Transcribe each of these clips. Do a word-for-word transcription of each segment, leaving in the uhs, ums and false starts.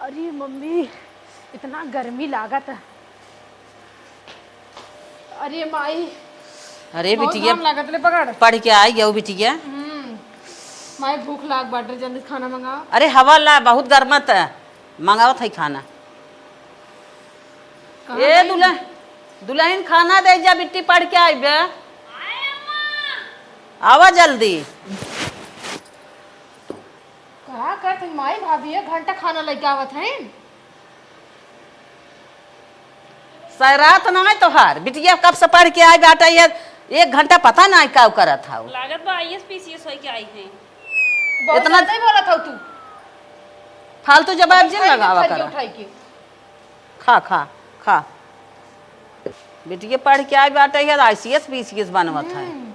अरे मम्मी, इतना गर्मी लागत है। अरे माई, अरे बहुत बिटिया, घाम लागत। ले पकड़। पढ़ के आई गयो बिटिया। हम्म, माई भूख लाग बाटे, जल्दी खाना मंगाओ। अरे हवा ला, बहुत गर्मत है, मंगावत है खाना। कहाँ ए गई? दुल्हन, दुल्हन खाना दे जा बिट्टी, पढ़ के आई बे। आवा जल्दी। का करत हन माई भाभी, एक घंटा खाना लइके आवत हन। सैरात ना है तोहार, बिटिया कब से पढ़ के आई बाटे, ये एक घंटा पता ना है का करत हौ। लागत बा आईएएस पीसीएस होई के आई हैं। बहुत इतना ज्यादा ही बोलत हौ तू। फालतू जवाब जिन लगावा करा। खा, खा, खा। बिटिया पढ़ के आई बाटे, ये आईसीएस, पीसीएस बनवत है। हम्म।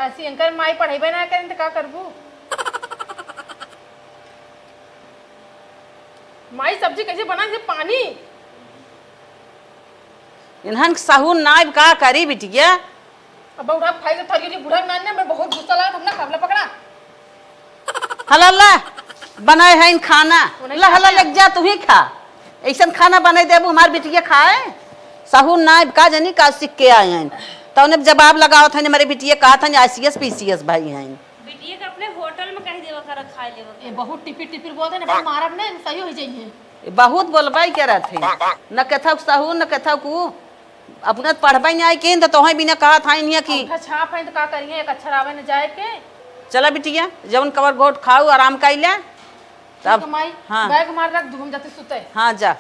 ऐसी इनकर माई पढ़ेबे ना करें तो का करबू? माई सब्जी कैसे बना दे पानी? इन्हन सहूर नाइब का करी बिटिया? अब उठा खाई तो थरी थरी बुढ़ा नान ने, मैं बहुत गुस्सा लगा, हमने खावला पकड़ा। हला ला, बनाए हैं खाना। वो नहीं ला, हला खाते लेके जा, तू ही खा। ऐसन खाना बनाई देबू, हमार बिटिया खाए। सहूर ना, का जानी का सीख के आए हैं। तौने जवाब लगावत हैं, हमारे बिटिया कहत हैं, आईसीएस, पीसीएस भाई हैं। बिटिया के अपने होटल में कह देवा कर, खा लेवा कर। ये बहुत टिपिर टिपिर बोलते हैं, अपन मारब ना, सही हो जाइए। ये बहुत बोलबाई करत है, न कथक सहूर, न कथक ऊ। अपना पढ़बे नहीं आई केन, तो तोहें बिना कहा था इन्हें कि अंगूठा छाप है, तो का करिए, एक अक्षर आवे न जाए के। चला बिटिया, जवन कवर घोट खाऊ, आराम कइले। तब ठीक है माई, हाँ। बैग मार रख दू, हम जाते सुते। हाँ, जा।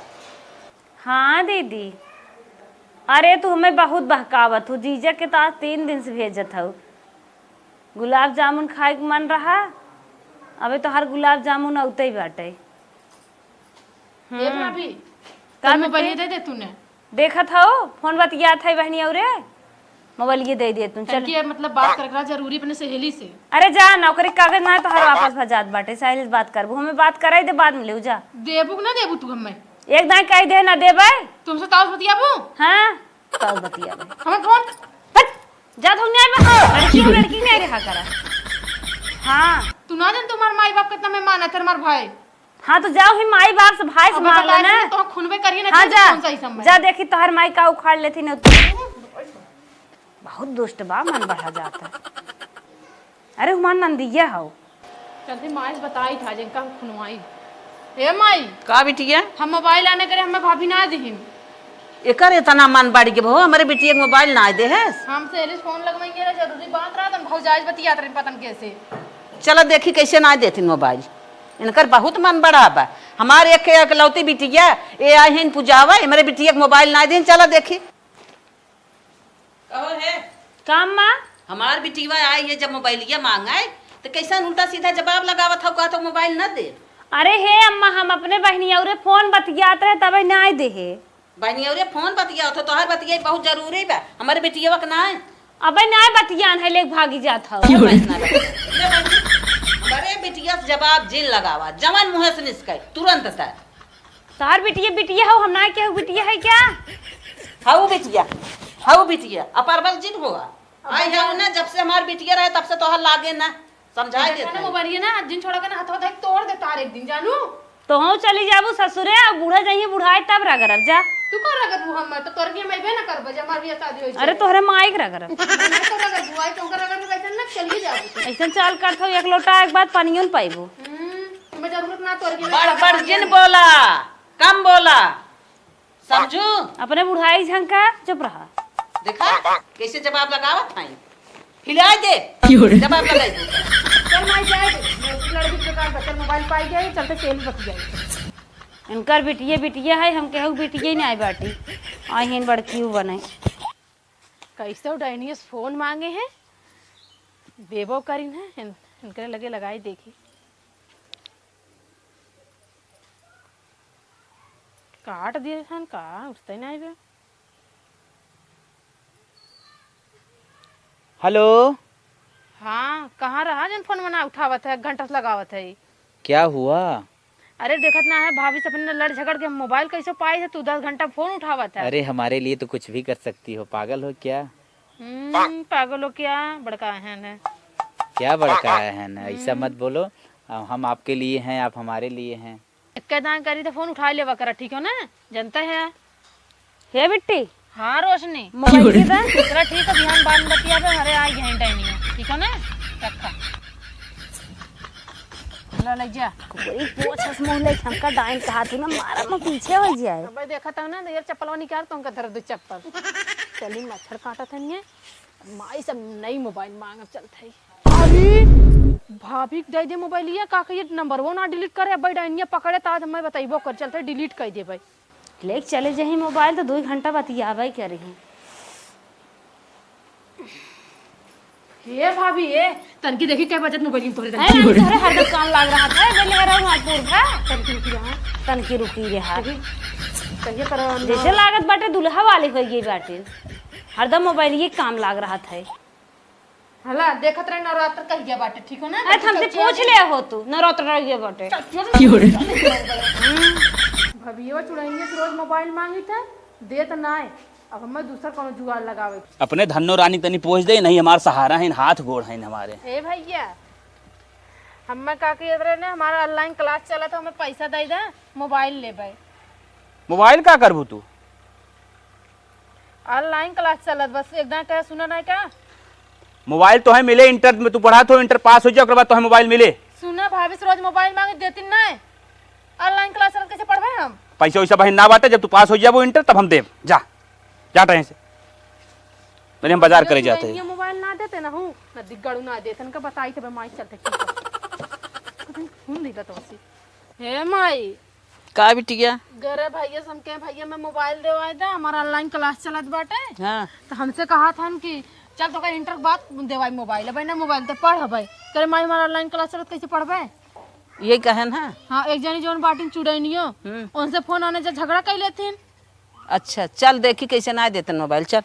हाँ दीदी, अरे तू हमें बहुत बहकावत हो, जीजा के तो आज तीन दिन से भेजत हऊ। गुलाब जामुन खाए के मन रहा, अबे तोहार गुलाब जामुन औते ही बाटे। ए हम्म। भाभी, का तन बेटी? मोबाइल दे दे तूने। देखत हौ, फोन बतियात है बहनी औरे, मोबाइल ये दे दे तू, चल। तनकी मतलब बात करे के रहा जरूरी अपने सहेली से। अरे जा ना, ओकरे कागज ना है, तोहार वापस भजात बाटे, सहेली से बात करबू, हमें बात कराई दे, बाद में ले जा। देबू कि ना देबू तू हमें? एक दाई कह दे ना देबे। तुमसे ताऊ से बतियाबू? हाँ, ताऊ से बतियाबे। हमें फोन। हट, जा तुम नहीं आबे। लड़की हो, लड़की नहीं रहा करा। हाँ। तू ना जान तुम्हार माई बाप कितना मैं माना, तेरे मार भाई। हाँ, तो जाओ ही माई बाप से, भाई से अब मांग लो बताए ना। तो खुनबे करिए ना, हाँ, चीज जा। कौन सा ही समय? जा देखी तोहर माई का उखाड़ लेती न तू। बहुत दुष्ट बा, मन बढ़ा जाता। अरे, हमार नंदिया हौ। चलते माई से बताई था, जिनका हम खुनवाई। हे माई। का बिटिया? हम मोबाइल आने करे, हमें भाभी ना दिहिन। एकर इतना मन बढ़ गया हो, हमारे बिटिया के मोबाइल ना दे है। हम सहेली से फोन लगवाएंगे ना, जरूरी बात रहा, तो हम भौजाई से बतियात रहे, पता न कैसे। चला देखी कैसे ना देथिन मोबाइल। इनकर बहुत मन बड़ा बा। हमार एक एकलौती बिटिया, ए आई हैं पुजावा, हमरे बिटिया के मोबाइल ना देन, चला देखी। कहो है? का अम्मा? हमार बिटिया आई है जब मोबाइलिया मांगे, तो कैसन उल्टा सीधा जवाब लगावत हौ, कहत हौ मोबाइल न दे। अरे हे अम्मा, हम अपने बहनी औरे फोन बतियात रहे, तबे ना दे है। बहनी औरे फोन बतियात हौ, तोहर बतिया बहुत जरूरी बा, हमारे बिटिया के ना है। अबे नाय बतियान है, लेके भागी जात हौ। क्यों रे? ले बहनी, बड़े बिटिया से जवाब जिन लगावा, जवन मुँह से निकले, तुरंत तय। तोहार बिटिया, बिटिया हौ, हम ना केहू बिटिया है क्या? हऊ बिटिया, हऊ बिटिया, अपरबल जिन हुआ। अब आई बता। हऊ ना, जब से हमार बिटिया रहे, तब से तोहर लागे ना। समझाई देखा देत ना, है। मोबाइलिया ना, जिन छोड़ा के ना, हथवा धइ के तोड़ दे तार एक दिन, जानू। तो हम चली जाबू ससुरे, अब बूढ़ा जाइए, बुढ़ाए तब रगरब जा। तू का रगरबू हम? तो तोर के हम अइबे ना करबे, जब हमार बियाह शादी होई अरे, जाए। तोहरे माई के रगरब। नहीं तो रगरबू, आई तो ओकर रगरबू, कैसे ना चलिए जाबू तू। ऐसन चाल करत हौ, एक लोटा एक बार पानियो न पाइबू। हम्म, तुम्हें जरूरत ना तोर के बड़, बड़ जिन बोला, कम बोला, समझू? अपने बुढ़ाई झंका, चुप रहा। देखा, कैसे जवाब लगावत है। हिलाए दे। क्यों रे? जवाब लगाई दे। चल माई जाए दे। मैं उस लड़की के दुकान पर चल मोबाइल पाई गई, चलते सेल बच गई। इनकर बिटिया, बिटिया है, हम केहू बिटिया ही नहीं बाटी। आई हैं बड़की हू बने। कैसे डाइनियस फोन मांगे हैं? देबो करीन है, इन-, इनकरे लगे लगाई देखी। काट दिए हन का, उठते नहीं बे। हेलो। हाँ, कहाँ रहा जन फोन ना उठावत है, एक घंटा से लगावत है। क्या हुआ? अरे देखत ना है, भाभी से अपने लड़ झगड़ के मोबाइल कैसे पाई है, तू दस घंटा फोन उठावत है। अरे हमारे लिए तो कुछ भी कर सकती हो, पागल हो क्या? हम्म, पागल हो क्या? बड़का है ना। क्या बड़का है ना? ऐसा हम्म। मत बोलो, हम आपके लिए हैं, आप हमारे लिए हैं। एक्के दाएं करी तो फोन उठाइ लेवा करा, ठीक हो ना? जनता है। हे बिट्टी। हाँ रोशनी। मोबाइल के दा। चला ठीक है, बिहान बाद में बतियाबे, घरे आ गए हैं डाइनिया, ठीक हो ना? रखा। ला ले जा। कोई पोछस मुँह ले, हमका डाइन कहा तू ना, मारा मैं पीछे हो जाए। अब देखा था ना, ये चप्पलवा निकाल, तुमका धर दो चप्पल। चली मच्छर काटा था नहीं, माई सब नई मोबाइल मांगब चलत है। अरे भाभी के दे दे मोबाइल, ये का कहिए नंबर वो ना डिलीट करे, अब डाइनिया पकड़े त आज मैं बतैबो कर, चलते डिलीट कर देबै। लेके चले जही मोबाइल तो दुई घंटा बतियाबै करही। हे भाभी, ए तनकी देखी कै बजत मोबाइल में तोहरे ए, तनकी। हम तोहरे हरदम काम लाग रहा था, बोले रहा हूँ आज बोल रहा। तनकी रुकी रहा। तनकी रुकी रहा। देखी, कहिए करो ना। जैसे लागत बाटे दुल्हा वाली हो गई बाटे, हरदम मोबाइल ये काम लाग रहा था। हला, देखत रहे नवरात्र कह गया बाटे, ठीक हो ना? अरे, हमसे पूछ ले हो तू, नवरात्र रह गया बाटे। चल, चल, क्यों रे? भभिया चुड़ैनिया से रोज मोबाइल मांगी थे, देत नाय। अब हमें दूसर कोनो जुगाड़ लगावे। अपने धन्नो रानी तनी पूछ दे, नहीं हमार सहारा है, हाथ गोड़ है हमारे। ए भैया, हमें का कहत रहे ना, हमारा ऑनलाइन क्लास चला था, हमें पैसा दे दे, मोबाइल लेबै। मोबाइल का करबू तू? ऑनलाइन क्लास चलत, बस एक दाना कहे सुना नहीं का? मोबाइल तोहे मिले, इंटर में तू पढ़त हो, इंटर पास हो जाए, ओकर बाद तोहे मोबाइल मिले। सुना, भाभी से रोज मोबाइल मांगे, देती नहीं। ऑनलाइन क्लास चलत, कैसे पढ़बे हम? पैसा वैसा बहिन ना बाटे, जब तू पास हो जाबो इंटर, तब हम देब। जा, जा टाइम से। नहीं, हम बाजार करे जाते हैं। ये मोबाइल ना देते ना हूँ, ना दिग्गड़ू ना देते, इनका बताई तबे माई चलते की। फोन दिला तो उसी। हे माई, का बिटिया? गरे भैया से हम कहे, "भैया, मैं मोबाइल देवाए दे, हमारा ऑनलाइन क्लास चलत बाटे।" हाँ। तो हमसे कहा था कि चल तो इंटर के बाद देवाई मोबाइल, अब ना मोबाइल तो पढ़ हबै। करे, "माई, हमारा ऑनलाइन क्लास चलत, कैसे पढ़बे?" ये कहे ना। हाँ, एक जनी जौन बाटिन चुड़ैनियो, हम्म। उनसे फोन आने जा झगड़ा कर लेथिन। अच्छा, चल देखी कैसे ना देतन मोबाइल, चल।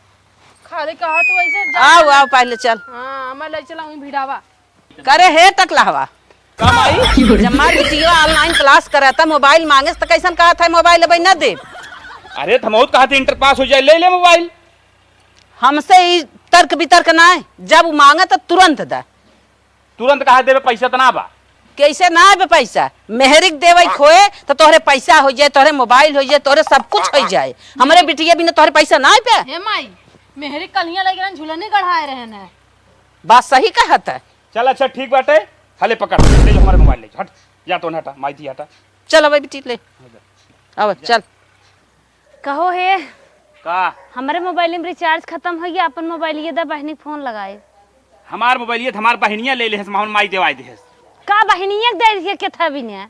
खाली कहा तू ऐसे जा। आओ, आओ पहले चल। हाँ, मैं ले चला हूँ भिड़ावा। करे हे टकलहवा। का माई? जब हमार बिटिया ऑनलाइन क्लास करत है, मोबाइल मांगे त कैसन कहत है मोबाइल अबै न देब? अरे त हम बहुत कहत है इंटर पास हो जाए, ले ले मोबाइल। हमसे ई तर्क वितर्क ना है, जब उ मांगे त तुरंत दे। तुरंत कहा देबे, पैसा त ना बा। कैसे ना आबे पैसा? मेहरिक देवे खोए त तोहरे पैसा हो जाए, तोहरे मोबाइल हो जाए, तोहरे सब कुछ हो जाए। हमरे बिटिया बिना तोहरे पैसा ना आबे। हे माई, मेहरिक कल हियाँ लगे रहन, झुलनी गढ़ाए रहन है। बात सही कहत है। चल अच्छा ठीक बाटे, हले पकड़, ले जो हमारे मोबाइल ले जो, हट, जा तो हटा, माई थी हटा। चल अब बिटी ले, अब चल। कहो हे, का? हमरे मोबाइल में रिचार्ज खतम होइ गया, अपन मोबाइल ये दा बहिनी के फोन लगाए। हमार मोबाइल ये हमार बहिनिया ले ले हस, माहुन माई देवाई दे हस। का बहिनिया के दे दिए के था बिना?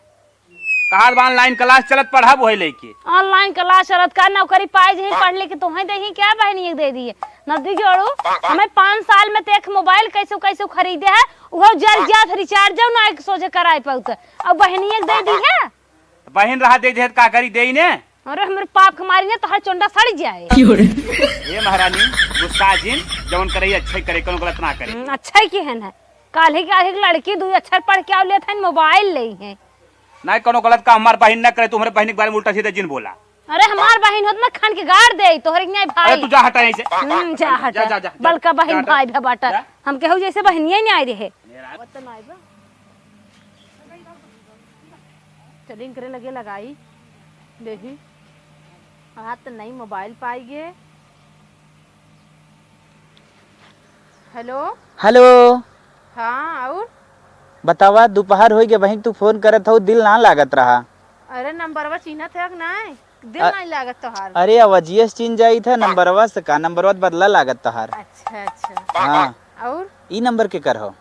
कहा बा ऑनलाइन क्लास चलत, पढ़ब वही लेके। ऑनलाइन क्लास चलत का, नौकरी पाए जही पढ़ लिख के तोहे देही क्या बहिनिया के दे दिए? नदी जोड़ू, हमें पाँच साल में ते एक मोबाइल कैसे कैसे खरीदे है, उहो जल जात रिचार्ज ना एक सोझे कराए पाउत। अब बहिनिया के दे दी है? बहिन रहा दे देत का करी देई ने? अरे हमरे पाप के मारी ने तोहर चोंडा सड़ जाए। हे महारानी, गुस्सा जिन, जवन करे अच्छा ही करे, कोनो गलत ना करे। हम्म, अच्छा ही की है ना? काल्हि के, काल्हि के लड़की दुई अक्षर पढ़ के आउ लेत है, मोबाइल ले है। नहीं कोनो गलत काम हमार बहिन ना करे, तुम्हरे बहिन के बारे में उल्टा सीधा जिन बोला। अरे हमार बहिन होत ना खान के गाड़ दे, तोहरे के नहीं भाई। अरे तू जा हटा यहीं से। हम्म, जा हटा। जा, जा, जा, बलका बहिन जा हटा। भाई भे बाटा। जा। हम केहू जैसे बहिनिया ही नहीं आए रहे। मेरा चली इनकरे लगे लगाई, देखी। हाँ, तो नई मोबाइल पाई गे। हेलो। हेलो। हाँ, और? बतावा, दोपहर होइ गे, वहीं तू फोन करत हऊ, दिल ना लागत रहा। अरे, नंबरवा चिन्हत है कि नाय? दिल अ-, नाय लागत तोहार। अरे, आवाजिया से चिन्ह जाइत है, नंबरवा से का? नंबरवा त बदला लागत तोहार। अच्छा, अच्छा। हाँ। और? ई नंबर केकर हो?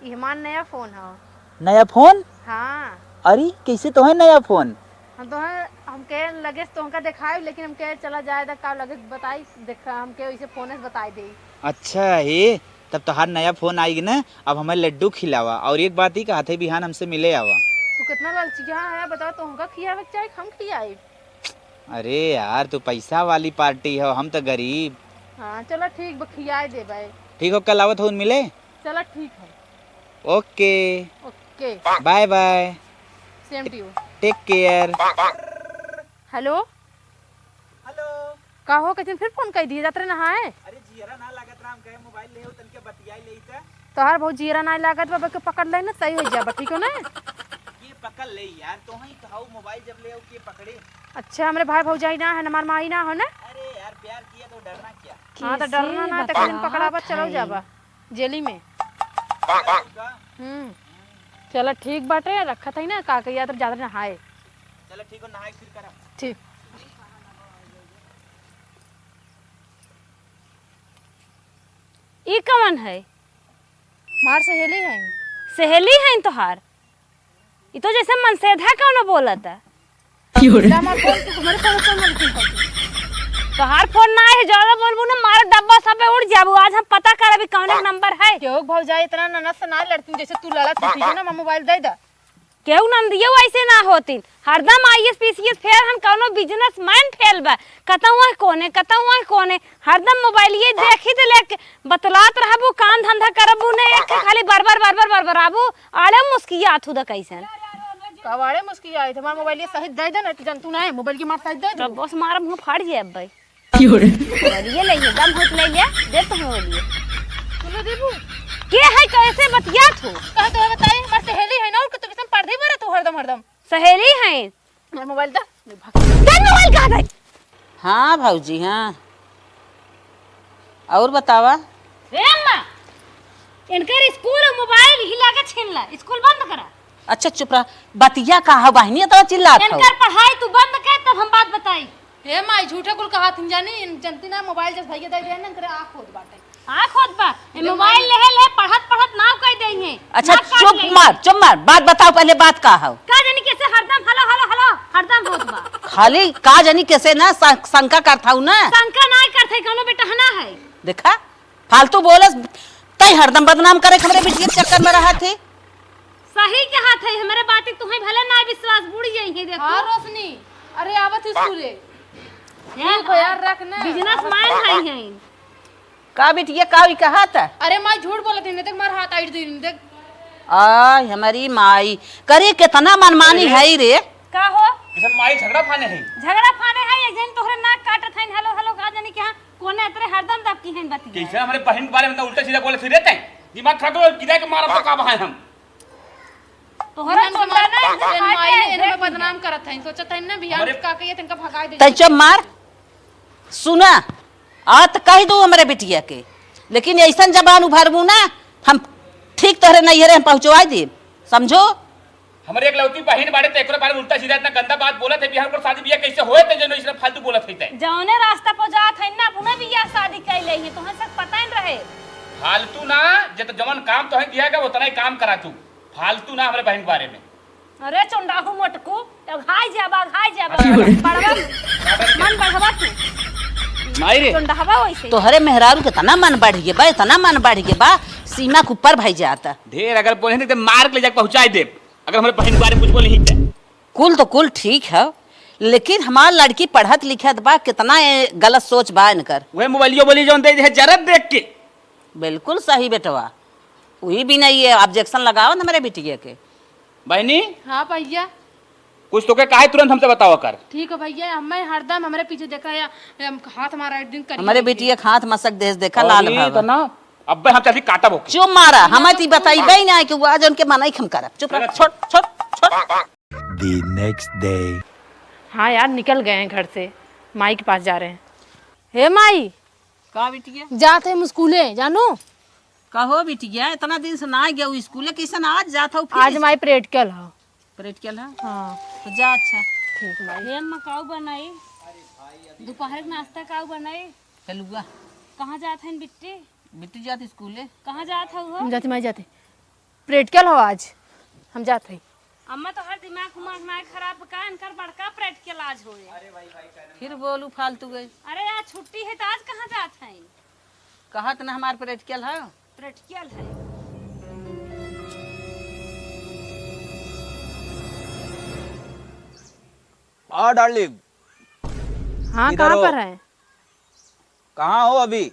ई हमार नया फोन हो। नया फोन? हाँ। अरे, कैसे तोहे नया फोन? हम तोहे, हमके लगे से तोहका देखाई, लेकिन हमके चला जाए दा का लगे बताई, देखा, हमके इसे फोन से बताई दे। अच्छा, हे, तब तोहार नया फोन आई ना, अब हमें लड्डू खिलावा। और एक बात ही कहत है, बिहान हमसे मिले आवा। तू कितना लालचिया है, बताओ, तोहका खियावे के चाही, हम खियाई। अरे यार, तू पैसा वाली पार्टी हो, हम तो गरीब। हाँ, चला ठीक बा, खियाए देबै। ठीक हो, कल आवत हो मिले? चला ठीक है। Okay. Okay. Bye bye. Same to you। Take care। Hello. Hello. का हो, कैसे फिर फोन कर दिए? जात रहे नहाए? अरे जियरा ना लागत रहा, हम कहे मोबाइल ले हो, तनिके बतियाई ले त। तोहार बहुत जियरा ना लागत बा, बके पकड़ ले ना, सही हो जाबा, ठीक हो ना? ये पकड़ ले यार, तो ही तो हऊ मोबाइल जब ले आओ के पकड़े। अच्छा, हमरे भाई भौजाई ना है, हमार माई ना हो ना। अरे यार, प्यार किया तो डरना क्या? हाँ, तो डरना ना, तो कहीं पकड़ाबा, चलो जाबा जेली में। हम्म, चला ठीक बाटे, रखत है ना, का कहिया तो ज्यादा नहाए। चला ठीक हो, नहाए फिर करा। ठीक। ई कवन है? हमार सहेली है। सहेली है तोहार? ई तो जैसे मनसेधा कौनो बोलत है। का हमार फोन, तू हमारे फोन कौन नंबर फोन करती? तोहार फोन ना है, ज्यादा बोलबू ना, मारे डब्बा सब पे उड़ जाबू। आज हम पता करबी कौन एक नंबर है। केहू भौजाई इतना ननद से ना लड़ती, जैसे तू लड़त थी, ठीक है ना, मैं मोबाइल दे दा। केहू नंदियो ऐसे ना होती, हरदम आईएएस पीसीएस फेल हन, कौनो बिजनेसमैन फेल बा, कतौ वह कोने, कतौ वह कोने, हरदम मोबाइलिए देखी दे लेके बतलात रहबू, काम धंधा करबू ने, एक के खाली बर बर बर बर बर बर आबू, आड़े मुस्कियात हूँ द कैसन। कबाड़े मुस्कियात, हमार मोबाइल ये सहित दे दे ना, तो जन तू ना है, मोबाइल के मार सहित दे दे। बस मारा मुँह फाड़ जाए अब भाई। की हो रे? मोबाइलिए ले ले, दम होत ले ले, दे तो मोबाइलिए। तू ना देबू? के है, कैसे बतियात हो? कहा तो बताई, हमार सहेली है ना, और तो किसम पढ़ दे मारा तू हरदम हरदम। सहेली है, मोबाइल दा। दे मोबाइल कहा दे। हाँ भौजी, हाँ। और बतावा? रे अम्मा, इनकर स्कूल और मोबाइल ही लाके छीन ला। स्कूल बंद करा। अच्छा चुप रह। बतिया का हो बहिनी, इतना चिल्लात हो? इनकर पढ़ाई तू बंद कर, तब हम बात बताई। हे माई, झूठे कुल कहा थी जानी, इन जनती ना मोबाइल जस भैया दे दे ना, इनकर आँख होत बाटे। आँख होत बा? ए मोबाइल लेहे ले, पढ़त पढ़त नाव कह देइहे। अच्छा, चुप मार, चुप मार, बात बताओ पहले, बात का हौ? का जानी कैसे हरदम हेलो, हेलो, हेलो, हरदम होत बा। खाली का जानी कैसे ना स-, शंका करत हौ ना। शंका ना करत है, कौनो बेटहना है। देखा, फालतू बोलस, तै हरदम बदनाम करे, हमरे बिटिया के चक्कर में रहत है। सही कहत है, हमरे बात तुहे भले ना विश्वास, बुड़ जाइहे, देखो। हाँ, रोशनी, अरे आवत है स्कूले। यार, तू ख्याल रख ना। बिजनेसमैन है, है। का बिटिया, का ई कहत? अरे माई, झूठ बोलत है, देख मार हाथ आइट दे, देख। आय, हमारी माई, करे कितना मनमानी है रे। का हो? किसन माई झगड़ा फाने है। झगड़ा फाने है, एक जन तोहरे नाक काटत है, हेलो, हेलो, का जानी क्या, कोने अतरे हरदम दबकी है बतिया। कैसे हमरे बहिन के बारे में तो उल्टा सीधा बोले फिरे तै? दिमाग खराब हो, गिरा के मारब तो का बहाए हम। तोहरा इनका चोंदा मार, ना, इनका इनका माई, इनका बदनाम करत है, सोचत है ना, बिहान हमरे का कहिए, तो इनका भगाई दे। तै चुप मार। सुना, आ त कह दू हमरे बिटिया के, लेकिन ऐसन जबान उभरबू ना, हम ठीक तोहरे नैहरे हम पहुँचवाई देब, समझो? हमरे एकलौती बहिन बाड़े, त एकरे बारे में उल्टा सीधा इतना गंदा बात बोलत है, बिहान पर शादी बियाह कैसे होए, त जनो इसने फालतू बोलत है तै। जौने रास्ता पर जात है ना, अपने बियाह शादी कर ले ही, तोहन सब पता ही रहे। फालतू ना, जे तो जवन काम तोहे दिया गया, उतना ही काम करा तू। फालतू ना हमरे बहिन के बारे में। अरे चोंडाहू मोटकू, अघाई जाबा, अघाई जाबा। अच्छा। बढ़वा, मन बढ़वा तू। माई रे, चोंडाहवा वैसे। तोहरे मेहरारू के इतना मन बढ़ गए बा, इतना मन बढ़ गए बा, सीमा के ऊपर भई जाता। ढेर अगर बोले नहीं तो मार के ले जाके पहुँचाई देब, अगर हमरे बहिन के बारे में कुछ बोले नहीं तो। कुल तो कुल ठीक है, लेकिन हमार लड़की पढ़त लिखत बा, कितना ए, गलत सोच बा इनकर। वह मोबाइलियो बोली जौन दे दे, जरत देख के। बिल्कुल सही बेटवा, वही भी नहीं है, objection लगाओ ना मेरे बिटिया के। बहिनी। हाँ भैया। कुछ तोके काहे तुरंत हमसे बतावा कर। ठीक है भैया, हमें हरदम हमरे पीछे देखा है, हम हाथ हमारा एक दिन करी हमरे है। बिटिया के हाथ मसक देस, देखा लाल अरे भावा। तना, अब्बे हम चली काटब ओके। चुप मारा, हमें ती बताइबे ही ना कि वो आज उनके मनाई हम करब। चुप रह, चला। छोड़, छोड़, छोड़। The next day। हाँ यार, निकल गए हैं घर से, माई के पास जा रहे हैं। हे माई, का बिटिया? जात है हम स्कूले, जानू। कहो बिटिया, इतना दिन से ना गया स्कूले, कैसन आज जात हो फिर? आज माई practical हो। Practical है? हाँ। तो जा, अच्छा। ठीक माई। हे अम्मा, काऊ बनाई? दोपहर के नाश्ता काऊ बनाई? कलुआ। कहाँ जात हन बिट्टी? बिट्टी जात स्कूले। कहाँ जात हऊ हो? हम जाते माई जाते। Practical हो आज, हम जात हई। अम्मा, तोहर दिमाग उमाग ना खराब का? इनकर बड़का practical आज होए। फिर बोलू फालतू गए। अरे, आज छुट्टी है, तो आज कहाँ जात हैं? कहत ना हमार practical है। Practical है। हाँ, darling। हाँ, इधर कहाँ हो। पर है? कहाँ हो अभी?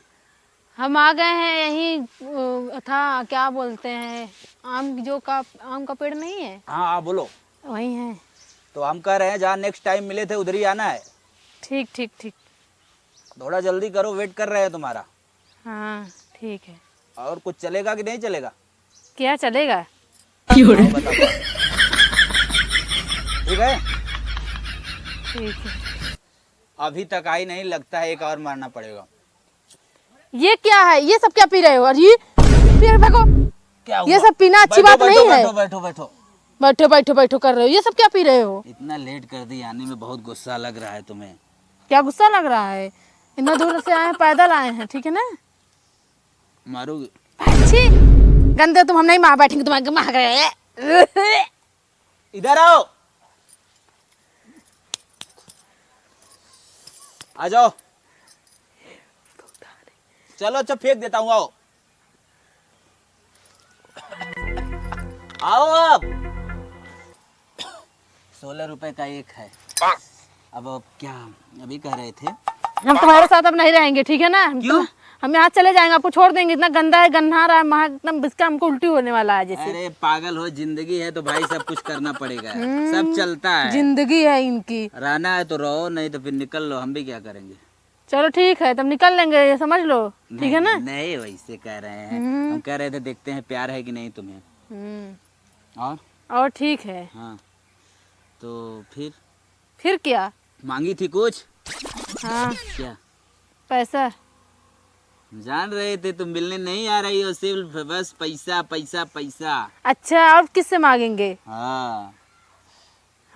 हम आ गए हैं यहीं, अ, था, क्या बोलते हैं, आम जो का, आम का पेड़ नहीं है? हाँ, हाँ, बोलो। वहीं है। तो हम कह रहे हैं, जहाँ next time मिले थे, उधर ही आना है। ठीक, ठीक, ठीक। थोड़ा जल्दी करो, wait कर रहे हैं तुम्हारा। हाँ, ठीक है। और कुछ चलेगा कि नहीं चलेगा? क्या चलेगा? क्यों रे? बताओ, बताओ। ठीक है? ठीक है। अभी तक आई नहीं, लगता है एक और मारना पड़ेगा। ये क्या है? ये सब क्या पी रहे हो? और ये पी रहे, फेंको। क्या हुआ? ये सब पीना अच्छी बात नहीं है। बैठो, बैठो, बैठो। बैठो, बैठो, बैठो कर रहे हो। ये सब क्या पी रहे हो? इतना लेट कर दी आने में, बहुत गुस्सा लग रहा है तुम्हें। क्या गुस्सा लग रहा है? इतना दूर से आए हैं, पैदल आए हैं, ठीक है ना? मारोगे? अच्छी गंदे तुम, हम नहीं मार बैठेंगे तुम्हारे, मार रहे हैं। इधर आओ, आ जाओ। चलो, अच्छा, फेंक देता हूँ, आओ। आओ आप। सोलह रुपए का एक है। अब, अब क्या, अभी कह रहे थे। हम तुम्हारे साथ अब नहीं रहेंगे, ठीक है ना? हम क्यों? तो, हम यहाँ चले जाएंगे, आपको छोड़ देंगे। इतना गंदा है, गन्हार है, महक, एकदम इसका हमको उल्टी होने वाला है जैसे। अरे पागल हो, जिंदगी है तो भाई सब कुछ करना पड़ेगा, हम्म, सब चलता है। जिंदगी है इनकी। रहना है तो रहो, नहीं तो फिर निकल लो, हम भी क्या करेंगे। चलो ठीक है, तब निकल लेंगे, ये समझ लो, ठीक है ना? नहीं, वैसे कह रहे हैं, हम्म। हम कह रहे थे देखते हैं प्यार है कि नहीं तुम्हें। हम्म। और? और ठीक है। हाँ, तो फिर? फिर क्या? मांगी थी कुछ? हाँ। क्या? पैसा। जान रहे थे तुम मिलने नहीं आ रही हो, सिर्फ बस पैसा, पैसा, पैसा। अच्छा, और किससे मांगेंगे? हाँ।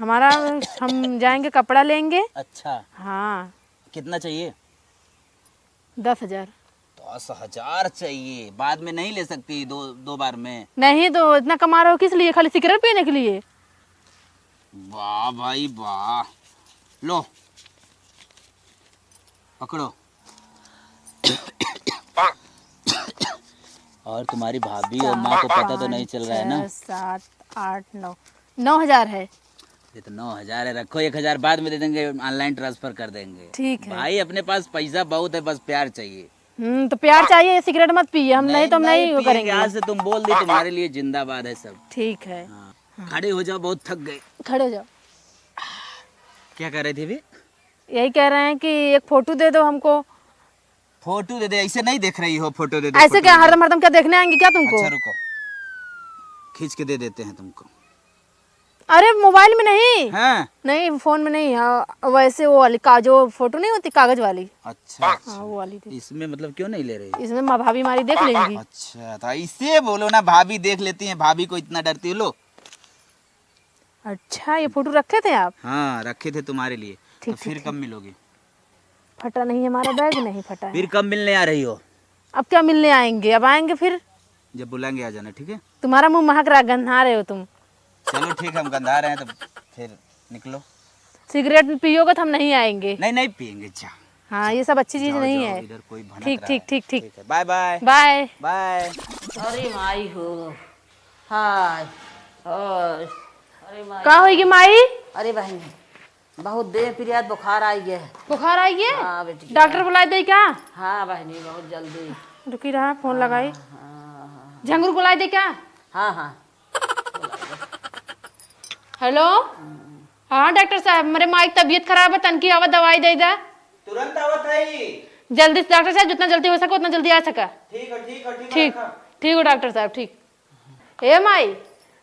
हमारा, हम जाएंगे, कपड़ा लेंगे। अच्छा। हाँ। कितना चाहिए? दस हजार। दस हजार चाहिए, बाद में नहीं ले सकती दो, दो बार में? नहीं तो इतना कमा रहे हो किस लिए? खाली सिगरेट पीने के लिए? वाह भाई वाह, लो पकड़ो। और तुम्हारी भाभी और माँ को पता तो नहीं चल रहा है ना? चार, पाँच, छः, सात, आठ, नौ, नौ हजार है। ये तो नौ हजार है, रखो, एक हजार बाद में दे देंगे, online transfer कर देंगे। ठीक है। भाई, अपने पास पैसा बहुत है, बस प्यार चाहिए। हम्म, तो प्यार चाहिए, ये सिगरेट मत पिए, हम नहीं, नहीं तो हम नहीं, नहीं वो पिएंगे, करेंगे। आज से तुम बोल दी, तुम्हारे लिए जिंदाबाद है सब। ठीक है। हाँ। हाँ। खड़े हो जाओ, बहुत थक गए। खड़े हो जाओ। क्या कह रहे थे अभी? यही कह रहे हैं कि एक फोटो दे दो हमको। फोटो दे दे, ऐसे नहीं देख रही हो, फोटो दे दे, ऐसे फोटो क्या दे दे। हरदम हरदम क्या देखने आएंगे क्या तुमको? अच्छा रुको, खींच के दे देते हैं तुमको। अरे मोबाइल में नहीं। हाँ। नहीं, फोन में नहीं। हाँ, वैसे वो वाली का, जो फोटो नहीं होती कागज वाली। अच्छा, अच्छा। हाँ, वो वाली थी। इसमें मतलब क्यों नहीं ले रही? इसमें माँ भाभी हमारी देख लेंगी। अच्छा, तो इसे बोलो ना, भाभी देख लेती हैं, भाभी को इतना डरती हो। लो। अच्छा, ये फोटो रखे थे आप? हाँ, रखे थे तुम्हारे लिए। ठीक, तो फिर ठीक, कब ठीक। मिलोगी? फटा नहीं, हमारा बैग नहीं फटा है। फिर कब मिलने आ रही हो? अब क्या मिलने आएंगे, अब आएंगे फिर। जब बुलाएंगे आ जाना, ठीक है? तुम्हारा मुंह महक रहा, गंधा रहे हो तुम। चलो ठीक है, हम गंधा रहे हैं तो फिर निकलो। सिगरेट पियोगे तो हम नहीं आएंगे। नहीं, नहीं पिएंगे, जा। हाँ, ये सब अच्छी चीज जाओ, नहीं जाओ, है। इधर कोई भनक ठीक, रहा ठीक, है। ठीक, ठीक। ठीक है, बाय, बाय। बाय। बाय। अरे माई हो, हाय, ओए, अरे माई। का होई गे माई? अरे बहनी, बहुत देह पिरियात बुखार आई है। बुखार आई है? हाँ बेटी। डॉक्टर बुलाए दे क्या? हाँ बहनी, बहुत जल्दी। रुकी रहा, फोन लगाई। हाँ, हाँ, हाँ। झंगुर बुलाए दे क्या? हाँ, हाँ। हेलो। हाँ डॉक्टर साहब, मेरे माई की तबीयत खराब है, तनकी आवा दवाई दे दा। तुरंत आवत है। जल्दी से डॉक्टर साहब, जितना जल्दी हो सके उतना जल्दी आ सका। ठीक है, ठीक है, ठीक है, ठीक, रखा। ठीक हो डॉक्टर साहब, ठीक। ए माई,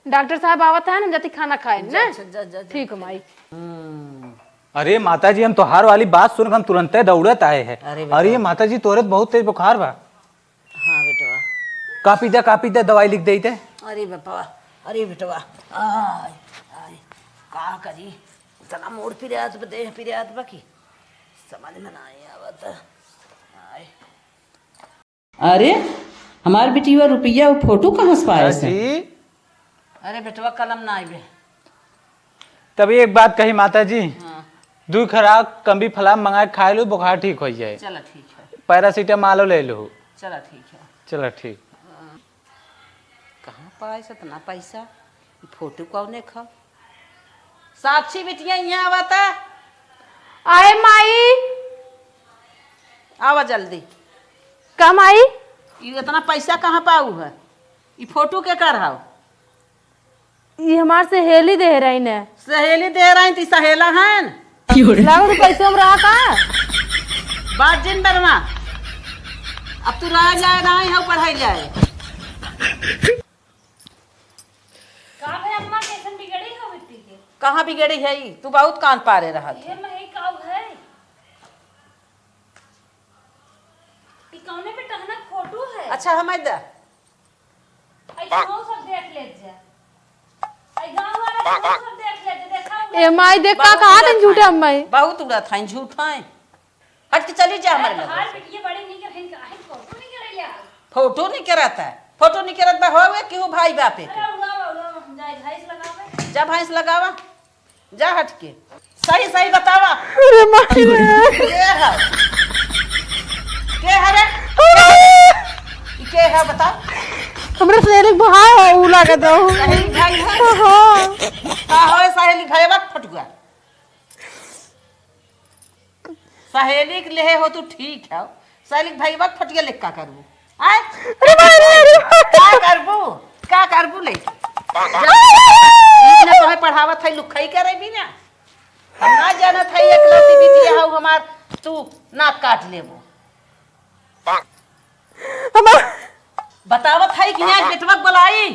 डॉक्टर साहब आवत है, हम जाती खाना खाए जा, ना। अच्छा, जा, जा, जा। ठीक हो माई। हम्म। अरे माता जी, हम तोहार वाली बात सुन के हम तुरंते दौड़त आए हैं। अरे बेटा। अरे माता जी, तोरे तो बहुत तेज बुखार बा। हाँ बेटवा। कापी दे, कापी दे, दवाई लिख दे दे। अरे बापा, अरे बेटवा, आय, आय, का करी, इतना मूड़ पिरात बा, देह पिरात बा कि समझ में नाहीं आवत। आय। अरे, हमार बिटिया रुपया, वो फोटो कहाँ से पाए से? जी? अरे बेटवा, कलम ना आइबे। तब एक बात कही माता जी, हाँ। दू खराक कम्बी फलाम मंगाए खाए लो, बुखार ठीक हो जाए। चला ठीक है। पैरासिटामोल ले लो। चला ठीक है। चला ठीक। हाँ। कहाँ पाए से इतना पैसा? ई फोटो कौने खा? साक्षी बिटिया, यहाँ आवा त। आए माई। आवा जल्दी। का माई? ई इतना पैसा कहाँ पाऊ है? ई फोटो केकर हौ? ई हमार सहेली दे रही ने। सहेली दे रही त ई सहेला है न? लागत पैसे हम रहा का? बात जिन डरवा। अब तू रह जाए ना, यहाँ पढ़ाई जाए। का भई अम्मा, कैसन बिगड़ी हो बिट्टी के? कहाँ बिगड़ी है ई? तू बहुत कान पारे रहत हे। हे माई, काऊ है? ई कौने पे टहनक फोटो है? अच्छा, हमें दे। आई गाँव सब देख लेत जा। आई गाँव वाला सब देख लेत जा। देखा हुआ ए माई, देख का बहुत कहा उड़त तन झूठा हैं। माई। बहुत उड़त हैं, झूठा हैं। हट के चली जा हमारे अरे, लगे तोहार से। बिटिया बड़ी नहीं कर, इनका, इनका फोटो नहीं कर लिया। फोटो नहीं करत है, फोटो नहीं करत बा, होवे केहू भाई बापे के। अरे, उड़ावा, उड़ावा, हम जाए भैंस लगावे। जा भैंस लगावा, जा हट के। सही सही बतावा। अरे माई रे। के है? के है रे? ई के है बताओ? हमरे सहेली के भाई है, उ लागत है। सहेली भाई है? हाँ। का होए सहेली भाई बा फटुआ? सहेली के लेहे हो तू ठीक है, सहेली के भईवा के फटिया लेके का करबू? आय? अरे माई रे, अरे माई। का करबू? का करबू ले? जा, ई ना तोहे पढ़ावत है, लुखई करे भी ना। हम ना जानत है एकलौती बिटिया हऊ हमार, तू नाक काट लेबू। हमार बतावत है कि यहाँ बेटवा के बोलाई।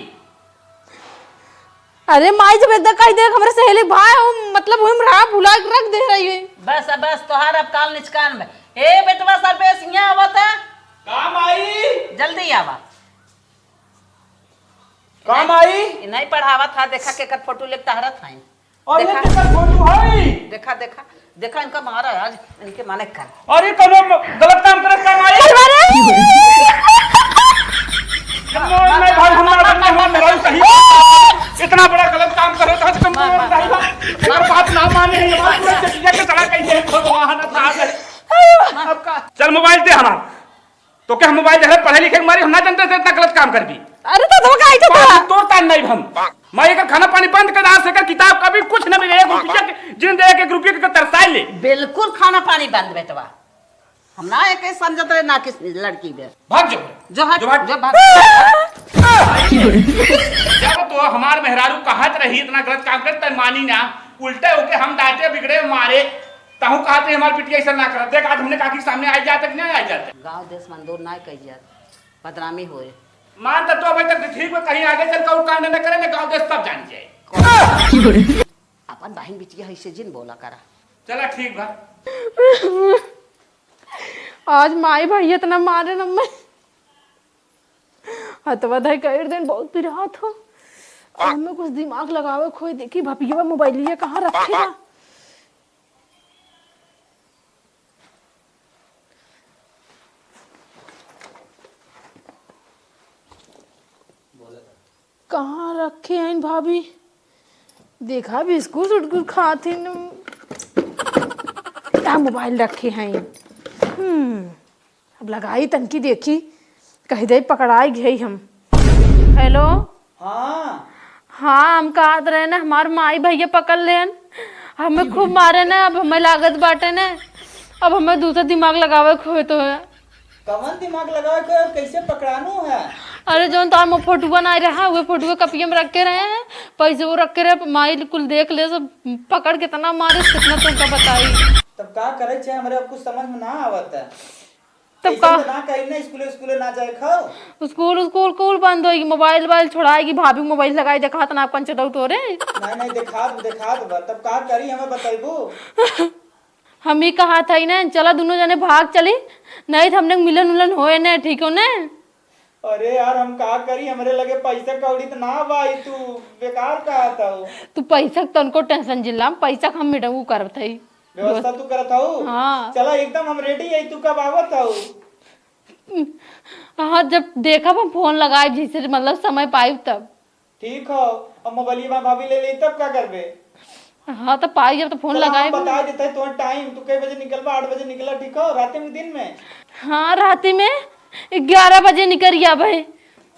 अरे माई, जब इतना कह दे, हमरे सहेली के भाई हो, मतलब, वही में रहा, भुला के रख दे रही है। बस, बस, तोहार अब काल निचकान में। ए बेटवा सर्वेश, यहाँ आवत है। का माई? जल्दी आवा। का माई? ई नहीं पढ़ावत है, देखा केकर फोटो लेके टहरत है। अरे, देखा। केकर फोटो है? देखा, देखा, देखा, इनका मारा आज, इनके माने कर। अरे, कौनो गलत काम करत का माई? अरे, अरे। नहीं, नहीं, भाई, हम ना, हम ना, हम ना, सही। इतना बड़ा गलत काम करत है, तुम मार, मार, नहीं, मार। एकर बात ना माने, ये बात पूरा चटिया के चला गई है, भगवान, था। अब का? चल, मोबाइल दे हमार। तो क्या हम मोबाइल देहले पढ़े लिखे के मारे हम ना जानते थे इतना गलत काम कर दी। अरे तो धोखा आई तो हाँ, था। तोर तान नहीं हम। मैं एकर खाना पानी बंद कर, आज से एकर किताब कभी कुछ ना मिले, एक रुपया के, जिन दे एक रुपया के तरसाई ले। बिल्कुल खाना पानी बंद बेटवा। हम ना एक समझत रहे ना किस लड़की बे। भाग जो। जो हट, जो भाग। जो भाग। जब तो हमार मेहरारू कहत रही इतना गलत काम कर, तै मानी ना, उल्टे होके हम डांटे बिगड़े मारे। तहूँ कहत रही हमार बिटिया ऐसा ना करत। देख, आज हमने काकी के सामने आई जात कि नहीं आई जात? गाँव देश मंदोर ना कही जात, बदनामी होए। मान त तो अबे तक ठीक बा, कहीं आगे चल के उ कांड न करे, न गाँव देश सब जान जाए। अपन बहिन बिटिया है, इसे जिन बोला करा। चला ठीक बा। आज माई भाई इतना मारे न मैं। हथवा धइ कइर देन बहुत पिरात हो। अब हमें कुछ दिमाग लगावे खोए, देखी भपियवा मोबाइलिया कहाँ रखे बा। कहाँ रखे हैं भाभी? देखा बिस्कुट उस्कुट खात हैं। कहाँ मोबाइल रखे हैं? हम्म, अब लगाई तनकी देखी, कह दे पकड़ाई गई हम। हेलो। हाँ। हाँ, हम कहत रहे ना, हमार माई भैया पकड़ लेन, हमें खूब मारे ना, अब हमें लागत बाटे ना, अब हमें दूसरा दिमाग लगावे के होए तो है। कवन दिमाग लगावे के होए, कैसे पकड़ानू है? अरे जौन तो हम फोटुआ ना रहा, वो फोटुआ कपिया में रख के रहे हैं, पैसे वो रख के रहे, माई कुल देख ले, सब पकड़ के इतना मारे, कितना तुमका बताई। तब का करे छे, हमरे अब कुछ समझ में ना आवत है। तब ऐसे का? तो ना कही ना, स्कूले, स्कूले ना जाए खाओ। स्कूल, स्कूल, स्कूल बंद होई, मोबाइल, मोबाइल छोड़ाएगी, भाभी मोबाइल लगाई, देखा तना अपन चटऊ तोरे। नहीं, नहीं, देखा दू, देखा दू, तब का करी, हमें बताइबू? हम ही कहा था ही ना, चला दोनों जने भाग चली, नहीं तो हमने मिलन उलन होए ना, ठीक हो ना? अरे यार, हम का करी, हमरे लगे पैसा कौड़ी तो ना बा, ई तू बेकार कहा था। तू पैसा के तनको टेंशन जिन ला, हम पैसा के हम मिटऊ करत हई। व्यवस्था तू करत हऊ? हाँ। चला, एकदम हम रेडी है, तू कब आवत हऊ? हाँ, जब देखब हम फोन लगाइब, जैसे मतलब समय पाइब तब। ठीक हो, अब मोबाइलिया भाभी ले लेई तब का करबे? हाँ, तो पाई जब तो फोन चला, हम लगाइब। बता देते हैं तोहर टाइम, तू कई बजे निकलबा? आठ बजे निकला, ठीक हो, रात में, दिन में? हाँ, रात में ग्यारह बजे निकल गया भाई।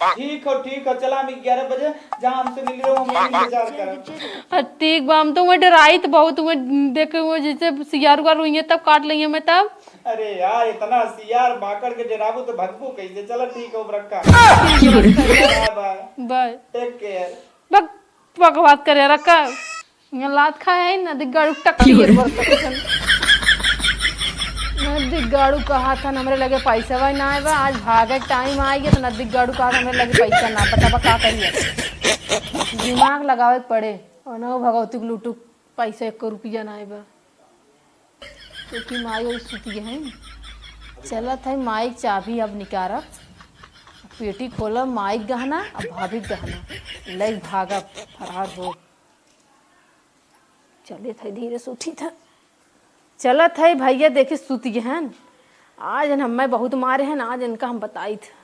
ठीक हो, ठीक हो, चला हम ग्यारह बजे जहाँ हमसे मिली रहो, हम यहीं इंतजार करब। हाँ, ठीक बा, हम तो वहीं डराइत बहुत, वहीं देखे हुए जैसे सियार उगार हुई है, तब काट लेंगे मैं तब। अरे यार, इतना सियार माकड़ के डराबू तो भगबू कैसे? चला ठीक हो, अब रखा। Bye bye. Bye. Take care. बक, बकवास करे रखा। यहाँ लात खाए है, नदी गाड़ू टक्की एक बार तक। नदी गाड़ू कहा था, हमरे लगे पैसा भाई ना आए बा, आज भागे के टाइम आ गया, तो नदी गाड़ू कहा था, हमरे लगे पैसा ना, बताबा का करिए? दिमाग लगावे के पड़े। कौनो भगवती के लूटू पैसा एको रुपया नाई बा। क्योंकि माई वही सुती है। चलत है माई के चाभी अब निकारब। पेटी खोलब, माई के गहना, अब भाभी के गहना। लई भागब, फरार हो। चलत है धीरे से उठी था। चलत है भैया, देखी सुती हैं। आज हमें बहुत मारे हैं, आज इनका हम बताई था।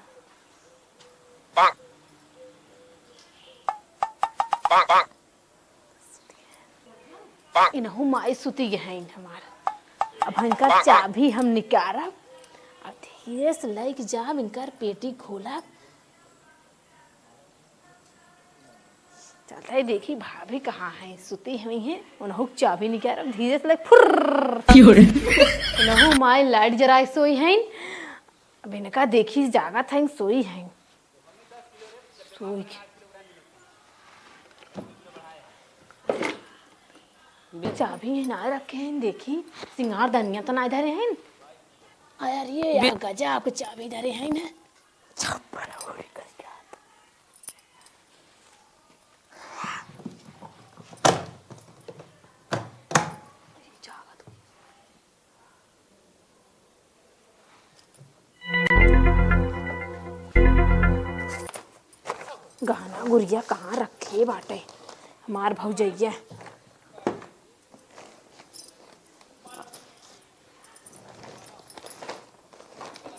इनहू माई सुती गए हैं हमार। अब इनकर चाभी हम निकारब, अब धीरे से लइके जाब, इनकर पेटी खोलब। चलते देखी भाभी कहाँ हैं, सुती हुई हैं, उनहू के चाभी निकारब, धीरे से लइके फुर्र। क्यों रे? इनहू माई लाइट जराए सोई हैं, अब इनका देखी जागत हैं, सोई हैं। सोई के। चाभी ना रखे हैं, देखी, सिंगार दनिया तो ना धरे हैं। अरे यार, गजब के चाभी धरे हैं ना। छप्पर होई गजब। गहना गुरिया कहाँ रखे बाटे हमार भौजैया?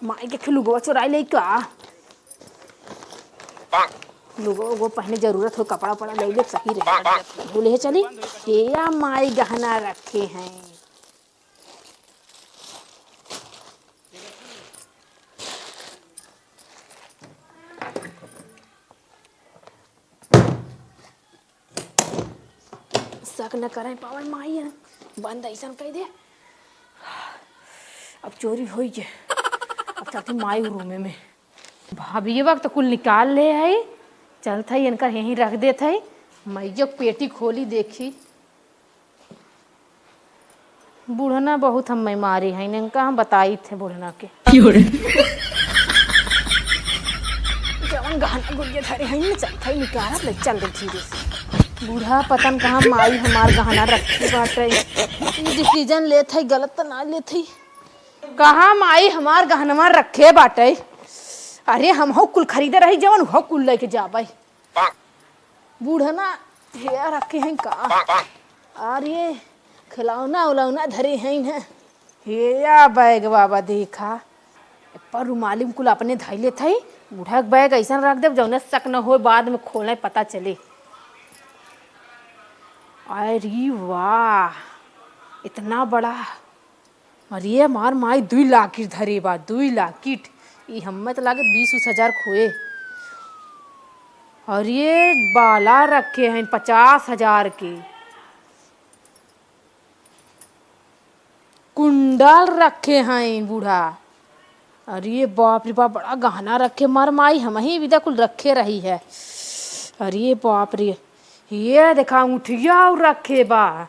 माई के लुगवा चोराई ले का? लुगवा उगवा पहने जरूरत हो, कपड़ा उपड़ा ले ले, सही रहे। ले चली। ये या माई गहना रखे हैं। शक न करे पावे माई है, बंद ऐसन कह दे। अब चोरी होई के, अब चलते माई रूमे में। भाभी ये वक्त कुल निकाल ले है, चलत है इनकर यहीं रख देत है। मैयो पेटी खोली देखी, बुढ़ना बहुत हम्मे मारी है, इनका हम बताई थे बुढ़ना के। क्यों रे? जवन गहना गुरिया धरे हैं, चलत है निकारत ले चल दे धीरे से। बूढ़ा पतन कहाँ माई हमार गहना रखी बाटे। ई decision लेत है, गलत त ना लेत है। कहाँ माई हमार गहनवा रखे बाटे? अरे हमहू कुल खरीदे रही जवन, उहो कुल लेके जाबे। बूढ़ना हेया रखे हैं का? अरे खिलौना उलौना धरे हैं न। हेया बैग बाबा देखा, पर रुमाली में कुल अपने धइले थे। बूढ़ा के बैग ऐसन रख देब जौने शक न होए, बाद में खोले पता चले। अरे वाह, इतना बड़ा। अरे हमार माई दुई लाकिट धरे बा, दुई लाकिट। ई हम्मे त लागे बीस उस हजार खोए। अरे बाला रखे हैं पचास हजार के, कुंडल रखे हैं बूढ़ा। अरे बाप रे बाप, बड़ा गहना रखे हमार माई, हमही बिदा कुल रखे रही है। अरे बाप रे, ये देखा अंगूठिया और रखे बा।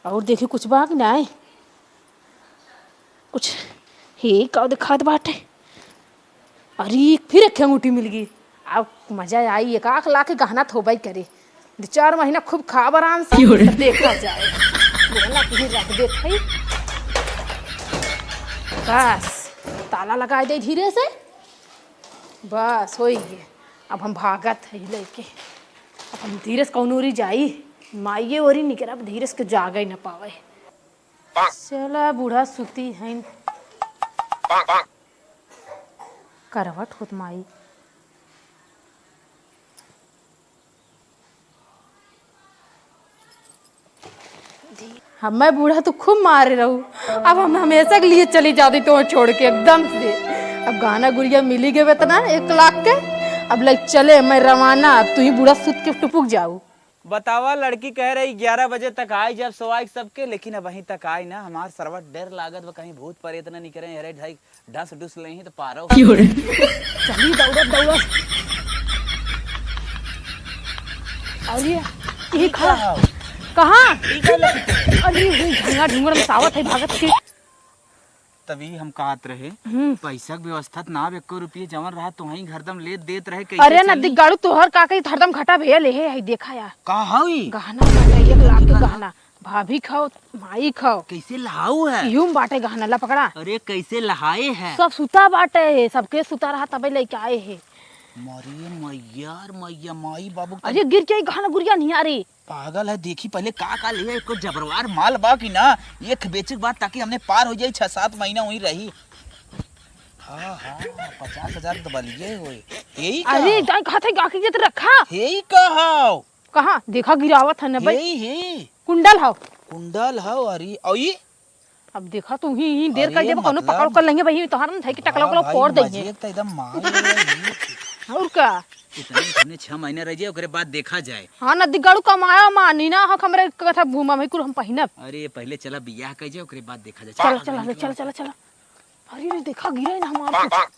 और देखी कुछ बा कि नाय? कुछ हे का दिखात बाटे? अरे फिर एक अंगूठी मिल गई। अब मजा आई, एक आख लाख के गहना थोबाई करे। दो चार महीना खूब खाब आराम से, क्यों रे? तब देखा जाए। गहना कहीं रख देत है। बस ताला लगा दे धीरे से। बस होई गए। अब हम भागत है लेके। अब हम धीरे से कौन ओरी जाई, माइये ओरी निकरब, धीरे से जागे न पावे। चला बूढ़ा सुती हैं। करवट होत माई। हमें बूढ़ा तू खूब मारे रहू, अब हम हमेशा के लिए चली जाती तो छोड़ के एकदम से। अब गहना गुरिया मिली गए इतना एक लाख के, अब लग चले मैं रवाना, अब तू ही बूढ़ा सुत के टुपुक जाऊ। बतावा, लड़की कह रही ग्यारह बजे तक आई जब सोवाई सबके, लेकिन अबहीं तक आई ना। हमार सरवा डर लागत बा कहीं भूत प्रेत ना निकरे, अरे ढाई डस डुस लेही तो पारो। क्यों रे? चली दौड़त दौड़त। और ये, ये ई खड़ा। का हौ? कहाँ? ई का लड़की? अरे, ये झंगा ढुंगड़ में सावत है, भागत के। तभी हम कहत रहे, हम्म। पैसा के व्यवस्था त ना, एको रुपये जवन रहा तो वहीं घरदम लेत देत रहे, कैसे अरे चली? नदी गाड़ू, तोहर का कही, हरदम घाटा भैया ले है, है देखा यार। का हई? गहना बाटे, एक लाख के गहना। गहना, भाभी खाओ, माई खाओ। कैसे लहाऊ है? यूं बाटे गहना, ला पकड़ा। अरे कैसे लहाए है? सब सुता बाटे, सबके सुता रहा तबे लेके आए है। मरे मैया रे मैया, माई बाबू के अरे गिर के गहना गुरिया नहीं आ रही। पागल है, देखी पहले का का लिया, एको जबरवार माल बा कि ना, एक बेचे के बाद ताकि हमने पार हो जाई छह सात महीना वहीं रही। हाँ, हाँ, पचास हजार तो बलिए होए। यही का? अरे, जाए कहा था, आखिर ये तो रखा। यही का हाव? कहाँ? देखा गिरावत है ना भाई। यही, यही। कुंडल हाव। कुंडल हाव, अरे, औ ई? अब देखा तू ही, ही देर अरे कर देबो, कोनो मतलब पकड़ कर लेंगे भाई, तोहार न धई के टकला हाँ उकला भाई, फोड़ देंगे। मजे तो एकदम मार रहे हैं। और का? इतने, इतने छह महीने रह जाए, ओकरे बाद देखा जाए। हाँ, नदी गाड़ू कमाया मानी ना, हक हमरे कथा घूमा में कुल हम पहिनब। अरे, पहले चला बियाह कर जाए, ओकरे बाद देखा जाए। चला, चला, चला, चला, चला, चला। अरे, अरे, देखा गिरे ना हमार कुछ।